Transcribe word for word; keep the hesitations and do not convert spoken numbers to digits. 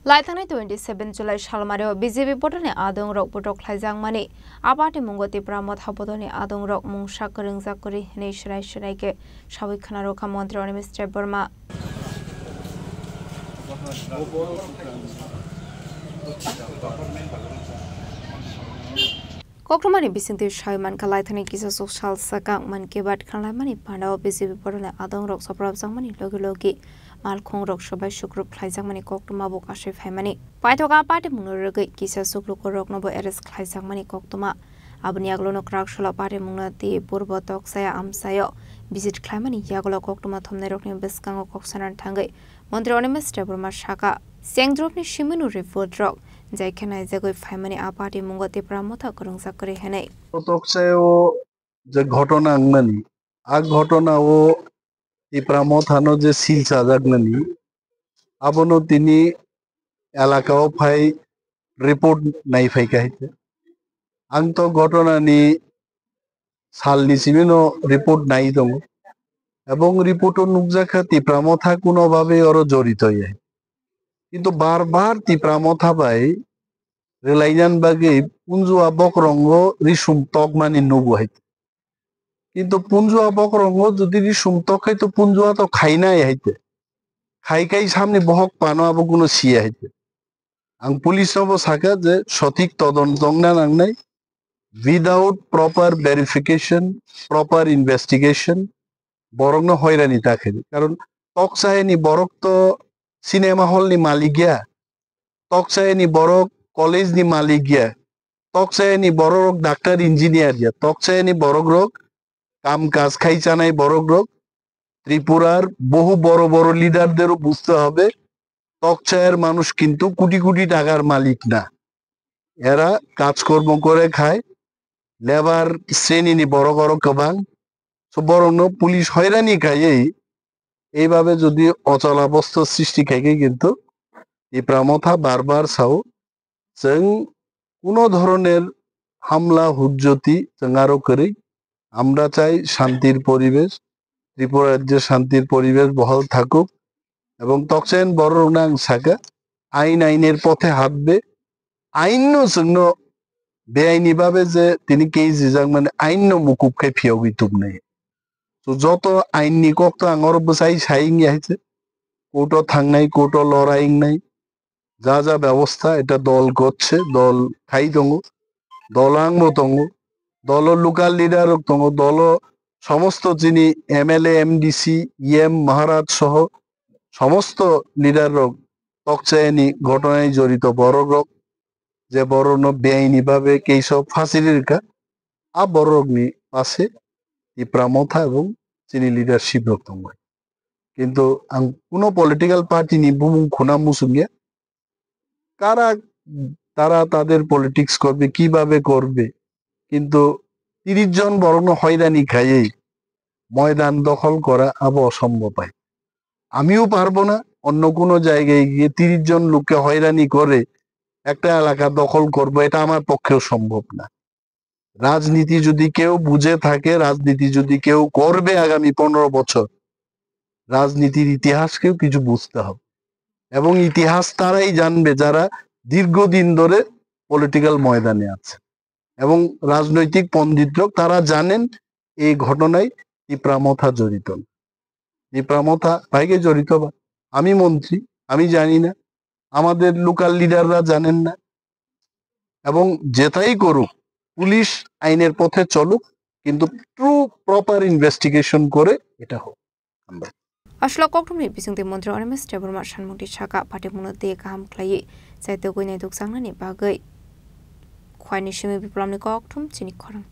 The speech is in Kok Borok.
Laithangnai twenty seven July salmario B J P bodolni adongrok botok khlaijakmani, a party mungo Tipra Motha bodolni adongrok mungsa kwrwngjak kwrwi hwnwi swrai swrai khe sawi khwnarwkha Montri Animesh Debbarma. Koktwmani bisingtwi sawi mankha, laithani kisa chuk sal swkang Mann Ki Baat khlaimani phandao B J P bodolni adongrok soprapjakmani logi logi malkhungrok swbai sukrup khlaijakmani koktwma bo kasui phaimani. Paithak a party mungno rwgwi kisa chuklukurokno bo arrest khlaijakmani koktwma. Aboni yagulono kwrak salo party mungno tei purbo Tokchaya amchaio visit khlaimani yagulo koktwma thumnairokni bwskango kok sanani thangwi Montri Animesh Debbarma sakha, Sengdropni simino report rok jai khe naijagwi phaimani a party mungo Tipra Motha kwrwngjak kwrwi hwnwi. Tokchayao je ghotona wngmani, a ghotona o Tipra Mothano je sil chajaknani, abono tini elakao phai report nai phaikha hai khe. Ang to ghotona ni salni simino report nai tongo. Ebong report o nukjakha Tipra Motha kuno babe oro jorito ya. Kintu bar bar Tipra Motha bai rwlainan bagwi Punjua bokorongo risum tokmani nugo hai. Kintu Punjua bokorongo jodi risum tok khai to Punjua to khainai hai te. Khai khai samni bohok pano abo kuno siya hai te. Ang police no bo sakha je sothik todonto wngna nangnai, without proper verification, proper investigation, borokno hoirani ta khaidi. Karon Tokchayani borok to cinema hall ni malik ya, Tokchayani borok college ni malik ya, Tokchayani borok doctor engineer ya, Tokchayani borok rok kam kaj khai chanai borok rok, Tripurar বহু বড় বড় লিডারদেরও বুঝতে হবে, তকচায়ের মানুষ কিন্তু কোটি কোটি টাকার মালিক না। এরা কাজকর্ম করে খায়, লেবার শ্রেণীনি বড় বড় গোবাং। So, borokno police হয়রানি খাইয়েই এইভাবে যদি অচলাবস্থা সৃষ্টি খাইকে কিন্তু Tipra Motha বারবার চাও, chwng kuno dhoroner hamla hujjoti chwng aro kwrwi. Amra chai shantir poribesh, Tripura rajye shantir poribesh bohal thakuk. Ebong tokchayan bororokno ang sakha, ain ainer pothe hatbe, ainno chwngno beaini babe je tini case rijak mani ainno mukup khai phiyogwi tubnai. So joto ainni kokto ang oro bwsai sai wngya hai se, court o thangnai, court o lorai wngnai, যা যা ব্যবস্থা এটা দল করছে, দল খাই tongo, দল angbo tongo, dolo local leader rok tongo, dolo somosto chini M L A, M D C, E M, Maharaj soho somosto leader rok tokchayani ghotonai jorito borok rok, je borokno beaini babe keisa phasiri rwkha, a borokni pase Tipra Motha ebong chini leadership rok tongo. Kintu ang kuno political party ni bumung khuna muchungya, kara tara tader politics korbe, kibabe korbe, kintu তিরিশ জন borokno hoirani khaiwi moidan dokhol kora abo osombhob hai. আমিও পারবো না অন্য কোনো জায়গায় গিয়ে তিরিশ জন লোককে হয়রানি করে একটা এলাকা দখল করবো, এটা আমার পক্ষেও সম্ভব না। রাজনীতি যদি কেউ বুঝে থাকে, রাজনীতি যদি কেউ করবে আগামী পনেরো বছর, রাজনীতির ইতিহাসকেও কিছু বুঝতে হবে। এবং ইতিহাস তারাই জানবে যারা দীর্ঘদিন ধরে পলিটিক্যাল ময়দানে আছে। এবং রাজনৈতিক পণ্ডিতরা তারা জানেন এই ঘটনায় তিপ্রা মথা জড়িত না। তিপ্রা মথা ভাইকে জড়িত বা আমি মন্ত্রী, আমি জানি না, আমাদের লোকাল লিডাররা জানেন না। এবং যেটাই করুক, পুলিশ আইনের পথে চলুক, কিন্তু ট্রু প্রপার ইনভেস্টিগেশন করে এটা হোক। Aswk kokthumni bisingtwi Montri Animesh Debbarma sanmungtwi sakha, patimungno tei kaham khlaiwi chaitogwi naidukjaknani bagwi. Khwaini simi biplamni kokthum chini khorang.